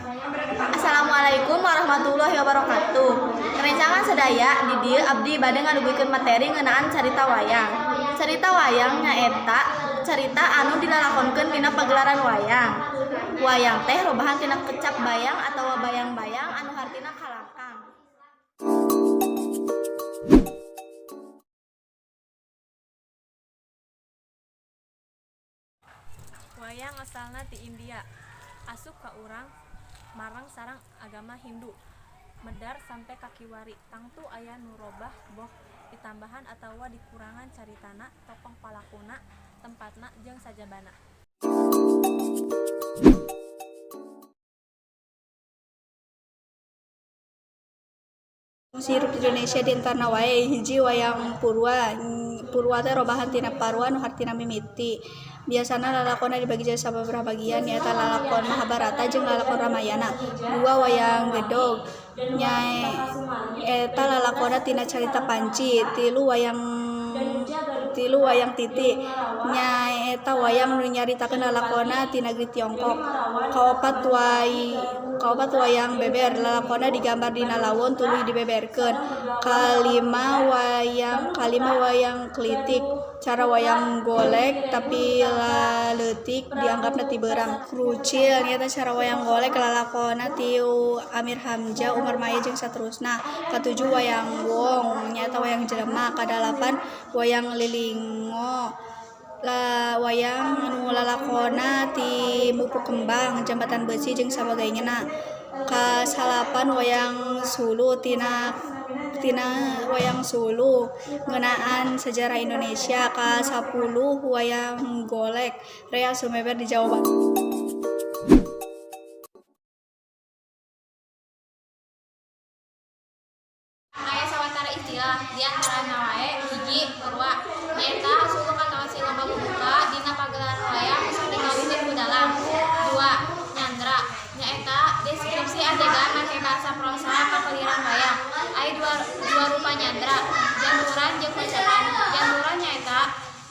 Assalamualaikum warahmatullahi wabarakatuh. Rerencangan sadaya, di dieu abdi bade ngadugikeun materi ngeunaan carita wayang. Carita wayang nyaeta carita anu dilalakonkeun dina pagelaran wayang. Wayang teh robahan tina kecap bayang atawa bayang-bayang anu hartina kalangkang. Wayang asalna ti India, asup ka urang bareng sareng agama Hindu, medar sampe ka kiwari. Tangtu aya nu robah boh ditambahan atawa dikurangan caritana, tokoh palakuna, tempatna jeung sajabana. Hirup di Indonesia di antarana wae hiji, wayang purwa. Purwa teh robahan tina parwa nu hartina mimiti. Biasana lalakonna dibagi jadi sababaraha bagian, nyaeta lalakon Mahabharata jeung lalakon Ramayana. Dua, wayang gedog, nyaeta lalakonna tina carita panci. Tilu, wayang titi, nyaeta wayang nu nyaritakeun lalakonna ti nagri Tiongkok. Kaopat, wayang beber, lalakonna digambar dina lawon tuluy dibeberkeun. Kalima, wayang klitik, cara wayang golek tapi laleutik dianggapna ti beurang. Krucil nyaeta cara wayang golek, lalakonna ti Amir Hamzah, Umar Maya jeung saterusna. Katujuh, wayang wong, nyaeta wayang jelema. Kadalapan, wayang lilingo, wayang anu lalakonna ti Mupuk Kembang, Jembatan Besi jeung sabagainya. Kasalapan, wayang sulu, tina wayang sulu ngeunaan sejarah Indonesia. Kasapuluh, wayang golek, rea sumebar di Jawa Barat. Aya sawatara istilah, di antarana wae: hiji, purwa, nyaeta suluk atawa silang pambuka dina pagelaran wayang nu sok dikawihkeun ku dalang. Dua, nyandra, nyaeta deskripsi adegan make basa prosa papeliran wayang. Aya dua rupa nyandra, janturan jeung pocapan. Janturan nyaeta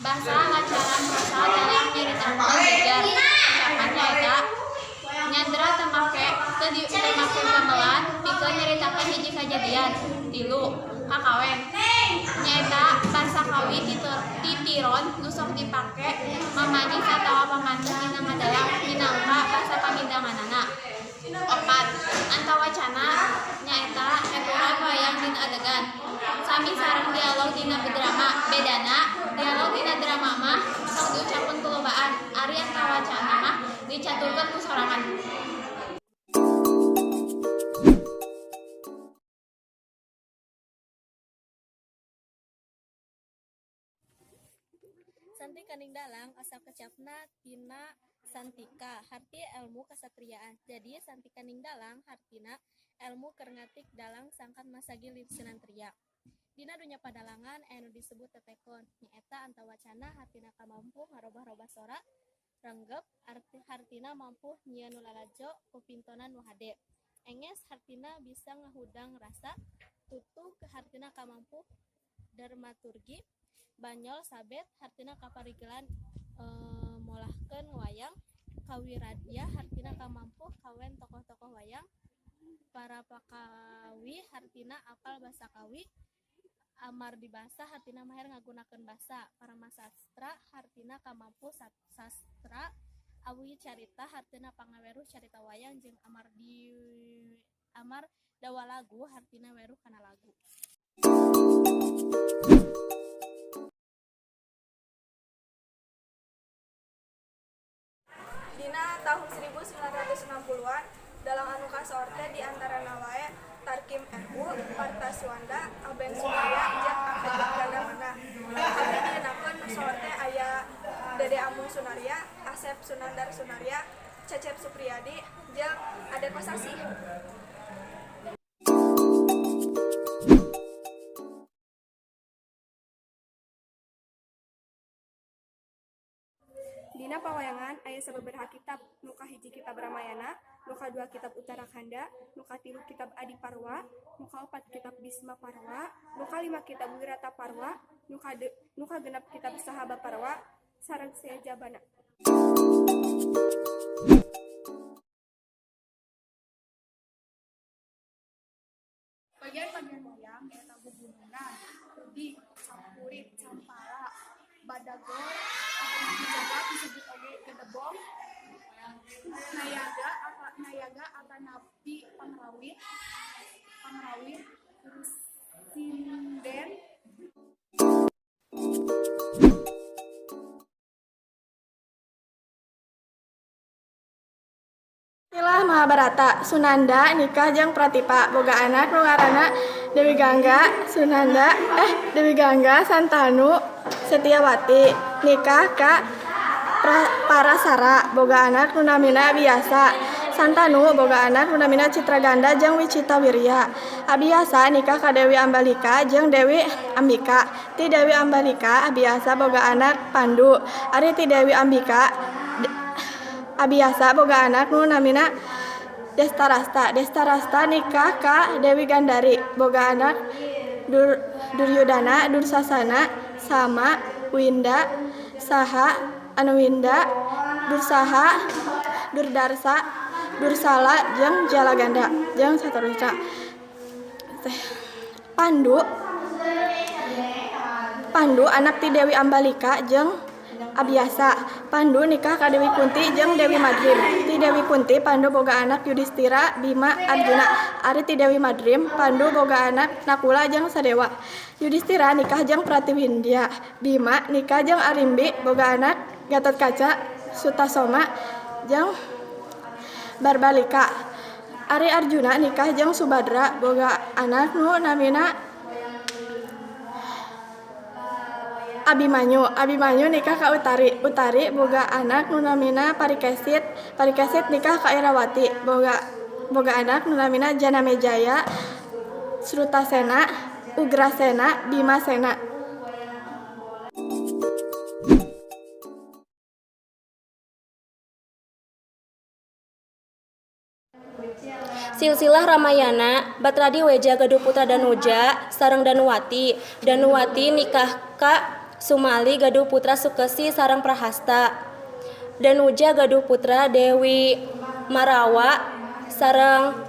basa lancaran prosa dalam nyaritakeun jejer. Pocapan nyaeta nyandra teu make gamelan pikeun nyaritakeun hiji kajadian. Tilu, kakawen, nyaeta basa Kawi titiron nu sok dipake mamanis atawa pamanteh dina ngadalang minangka basa pamindanganana. Opat, antawacana, nyaeta eturan wayang dina adegan, sami sareng dialog dina drama. Bedana, dialog dina drama mah sok diucapkeun ku lobaan, ari antawacana mah dicaturkeun ku sorangan. Santikaning dalang asal kecapna tina santika harti elmu kasatriaan. Jadi santikaning dalang hartina elmu keur ngatik dalang sangkan masagi sinantria. Dina dunya padalangan aya nu disebut tetekon, nyaeta antawacana hartina kamampu ngarobah-robah sora, renggep hartina mampu nyieun nu lalajo ku pintonan nu hade, enges hartina bisa ngahudang rasa, tutug hartina kamampu dramaturgi, banyol sabet hartina kaparigelan molahkeun wayang, kawiradya hartina kamampu kawen tokoh-tokoh wayang, parapakawi hartina apal basa Kawi, amardibasa hartina maher ngagunakeun basa, paramasastra hartina kamampu sastra, awicarita hartina pangaweruh carita wayang, jeung amardawalagu hartina weruh kana lagu. Dina tahun 1960-an, dalang anu kasohor teh di antarana wae Tarkim RU, Parta Suanda, Aben Sunarya jeung Ahmad Gandamana. Abdi dienakeun nu sohor teh aya Dede Amung Sunarya, Asep Sunandar Sunarya, Cecep Supriyadi jeung Ade Kosasih. Dina pawayangan aya sababaraha kitab: nu kahiji kitab Ramayana, nu kadua kitab Uttarakanda, nu katilu kitab Adiparwa, nu kaopat kitab Bisma Parwa, nu kalima kitab Wirata Parwa, nu kagenep kitab Sahaba Parwa sareng sajabana. wayang nyaeta Gugunungan, Udik, Campurit, Campala, Badagor atanapi cagak disebut oge Gedebong, Nayaga Nayaga atanapi Pangrawit, Pangrawit, terus Sinden. Ilah Mahabharata, Sunanda nikah jeung Pratipa, boga anak nu ngaranna Dewi Gangga, Sunanda eh Dewi Gangga, Santanu, Setiawati nikah ka Parasara, boga anak nu namina Abiyasa. Santanu boga anak nu namina Citraganda jeung Wicitawirya. Abiyasa nikah ka Dewi Ambalika jeung Dewi Ambika. Ti Dewi Ambalika Abiyasa boga anak Pandu. Ari ti Dewi Ambika Abiyasa boga anak nu namina Destarasta. Destarasta nikah ka Dewi Gandari, boga anak Duryudana, Dursasana, Sama, Winda, saha Anuwinda, Dursaha, Durdarsa, Dursala jeung Jalaganda jeung saterusna. Pandu Pandu anak ti Dewi Ambalika jeung Abiyasa. Pandu nikah ka Dewi Kunti jeung Dewi Madrim. Ti Dewi Kunti Pandu boga anak Yudhistira, Bima, Arjuna. Ari ti Dewi Madrim Pandu boga anak Nakula jeung Sadewa. Yudhistira nikah jeung Pratiwindya. Bima nikah jeung Arimbi, boga anak Gatotkaca, Sutasoma jeung Barbalika. Ari Arjuna nikah jeung Subadra, boga anak nu namina Abimanyu. Abimanyu nikah ka Utari. Utari boga anak nu namina Parikesit. Parikesit nikah ka Irawati, boga boga anak nu namina Janamejaya, Srutasena, Ugrasena, Bimasena. Silsilah Ramayana, Batradi Weja gaduh putra Danuja sareng Danuwati. Danuwati nikah ka Sumali, gaduh putra Sukesi sareng Prahasta. Danuja gaduh putra Dewi Marawa sareng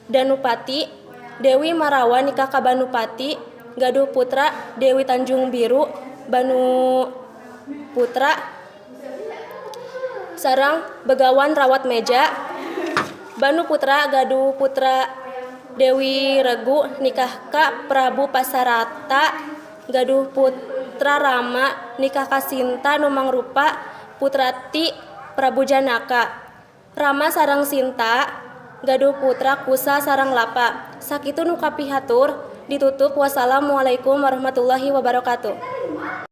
Danupati. Dewi Marawa nikah ka Banupati, gaduh putra Dewi Tanjung Biru, Banu Putra sareng Begawan Rawat Meja. Banu Putra gaduh putra Dewi Regu, nikah ka Prabu Pasarata, gaduh putra Rama, nikah ka Sinta nu mangrupa putrati Prabu Janaka. Rama sareng Sinta gaduh putra Kusa sareng Lapa. Sakitu nu kapihatur, ditutup, wassalamualaikum warahmatullahi wabarakatuh.